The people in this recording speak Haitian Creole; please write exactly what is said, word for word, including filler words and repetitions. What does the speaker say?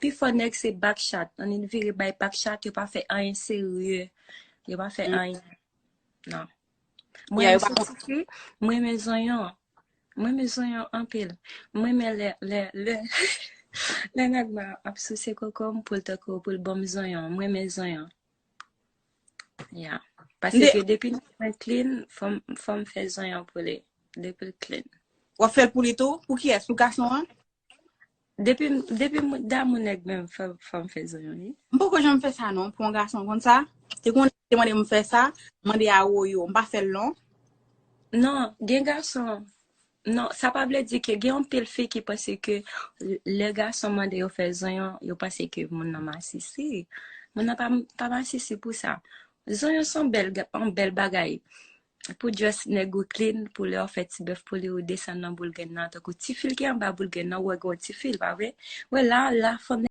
Pi fò nèg se back chat. Ann vire bay back chat, yo pa fè anyen serye. Yo pa fè Mm. Anyen. Non. Yeah, yo Mwen pa sou Tiki, mwen renmen zonyon. Mwen renmen zonyon anpil. Mwen renmen lè lè lè lè nèg mwen ap souse koko m pou l tankou pou l ban m zonyon. Mwen renmen zonyon. Yeah. Paske depi nèg mwen clean, fò m fò m fè zonyon pou li. Depi l clean. W ap fè l pou li tou? Pou kiyès? Pou gason an? Depi depi damou nèg menm, fò fò m fè zonyon wi. M poko janm fè sa non, pou yon gason konn sa. Te konn te mande m fè sa, mande a woyo, m pa fè l non. Non, gen gason. Non, sa pa vle di ke gen yon pil fi ki panse ke lè gason mande yo fè zonyon, yo panse ke moun nan masisi. Moun nan pa pa masisi pou sa. Zonyon se yon bèl ga- yon bèl bagay. Pou just nèg ou clean, pou lè w fè ti bèf pou li, ou desann nan boul grenn nan, tankou ti fil ki anba boul grenn nan, ou wè gen yon ti fil, pa vre? Wè la, la fanm